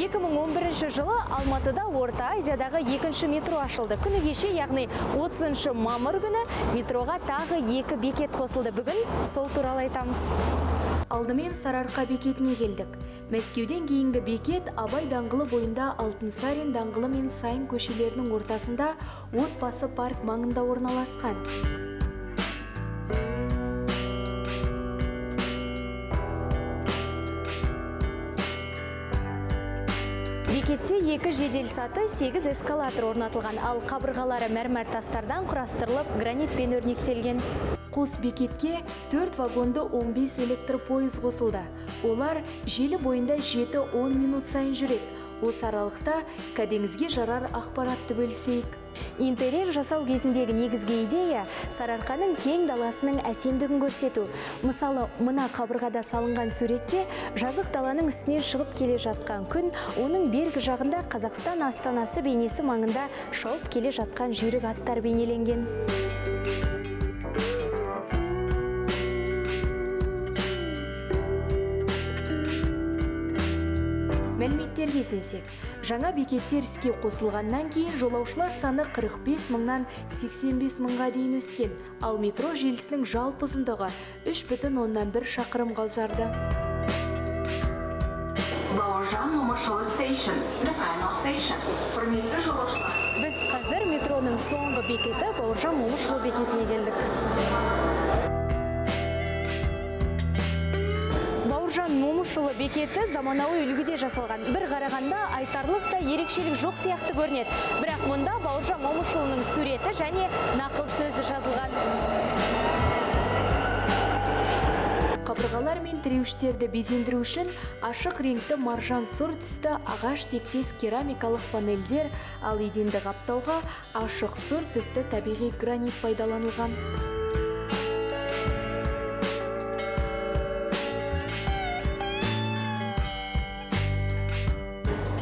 2011 жылы Алматыда Орта Азиядағы екінші метро ашылды. Күні кеше, яғни 30 мамыр күні метроға тағы екі бекет қосылды. Бүгін сол туралы айтамыз. Алдымен Сарыарқа бекетіне келдік. Мәскеуден кейінгі бекет Абай даңғылы бойында Алтынсарин даңғылы мен Сайын көшелерінің ортасында Отбасы парк маңында орналасқан. Бекетте екі жедел саты, 8 эскалатор орнатылған, ал қабырғалары мәрмәр тастардан құрастырылып, гранитпен өрнектелген. Қос бекетке 4 вагонды 15 электр пойыз қосылды. Олар желі бойында 7-10 минут сайын жүреді. Осы аралықта кәдеңізге жарар ақпаратты бөлісейік. Интерьер жасау кезіндегі негізгі идея Сарыарқаның кең даласының әсемдігін көрсету. Мысалы, мына қабырғада салынған суретте жазық даланың үстінен шығып келе жатқан күн, оның бергі жағында Қазақстан астанасы бейнесі маңында шауып келе жатқан жүйрік аттар бейнеленген. Мәліметтерге сенсек, жаңа бекеттер іске қосылғаннан кейін жолаушылар саны 45 мыңнан 85 мыңға дейін өскен, ал метро желісінің жалпы ұзындығы 3,1 шақырымға ұзарды. Бауыржан Момышұлы Station, the final station. Құрметті жолаушылар, Біз қазір метроның соңғы бекеті Бауыржан Момышұлы бекетіне келдік. Бауыржан Момышұлы бекеті заманауи үлгіде жасалған. Бір қарағанда айтарлықтай ерекшелік жоқ сияқты көрінеді. Бірақ мұнда Бауыржан Момышұлының суреті және нақыл сөзі жазылған. Қабырғалар мен тіреуіштерді безендіру үшін ашық реңкті маржан сұр түсті ағаш тектес керамикалық панельдер, ал еденді қаптауға ашық сұр түсті табиғи гранит пайдаланылған.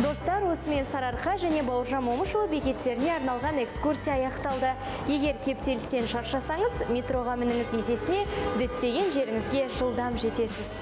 Достар, осымен Сарыарқа және Бауыржан Момышұлы бекеттеріне арналған экскурсия аяқталды. Егер кептелістен шаршасаңыз, метроға мініңіз, есесіне діттеген жеріңізге жылдам жетесіз.